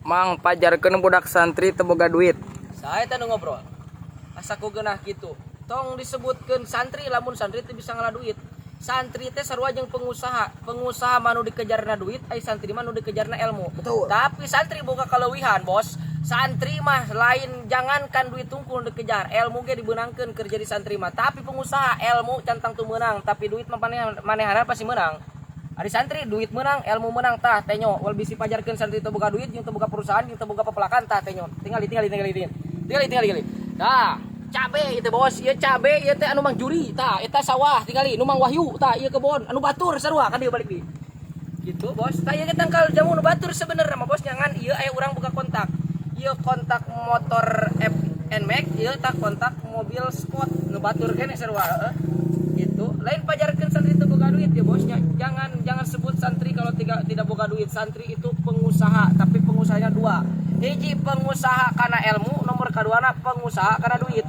Mang, pajarkeun budak santri teu boga duit. Saya teh nu ngobrol. Asa ku geunah kitu. Tong disebutkeun santri lamun santri teu bisa ngala duit. Santri teh sarua jeung pengusaha. Pengusaha mah nu dikejarna duit, ai santri mah nu dikejarna ilmu. Betul. Tapi santri boga kaleuwihan, Bos. Santri mah lain, jangankan duit tungkul dikejar, ilmu ge dibeunangkeun keur jadi santri mah. Tapi pengusaha ilmu can tangtu meunang, tapi duit mah manehana pasti meunang. Ari santri duit menang, ilmu menang, tah tenyo. Wal bisi pajarkeun santri teu boga duit jeung teu boga perusahaan jeung teu boga pepelakan, tah tenyo. Tinggali, tinggali, tinggali, tinggali. Tinggali, tinggali, tinggali. Tah, cabe ieu teh, Bos, ieu cabe ieu teh anu Mang Juri, tah eta sawah tinggali nu Mang Wahyu, tah ieu kebon anu batur sarua kan dieu balik di. Gitu, Bos. Tah, ieu ge tangkal jamu nu batur sebenarnya mah, Bos, nyangan ieu aya urang buka kontak. Ieu kontak motor F Nmax, ieu tah kontak mobil sport nu batur keneh sarua, heueuh. Gitu. Lain pajarkeun santri itu boga duit ya, Bosnya. Jangan, jangan sebut santri kalau tidak tidak boga duit. Santri itu pengusaha, tapi pengusahanya dua. Hiji pengusaha karena ilmu, nomor keduana pengusaha karena duit.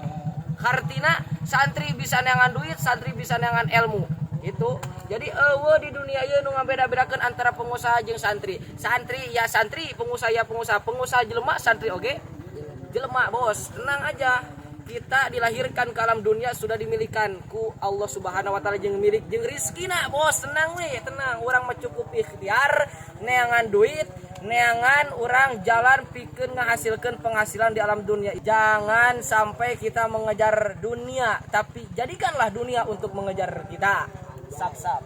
Hartina santri bisa neangan duit, santri bisa neangan ilmu. Itu. Jadi euweuh di dunia ieu nu ngabeda-bedakeun antara pengusaha jeung santri. Santri ya santri, pengusaha ya pengusaha. Pengusaha jelema, santri oge jelema, Bos. Tenang aja. Kita dilahirkan ke alam dunia sudah dimilikan ku Allah Subhanahu wa Taala jeung milik jeung rizkina, Bos. Tenang we, tenang. Urang mah cukup ikhtiar neangan duit, neangan urang jalan pikeun ngahasilkeun penghasilan di alam dunia. Jangan sampai kita mengejar dunia, tapi jadikanlah dunia untuk mengejar kita. Sap sap.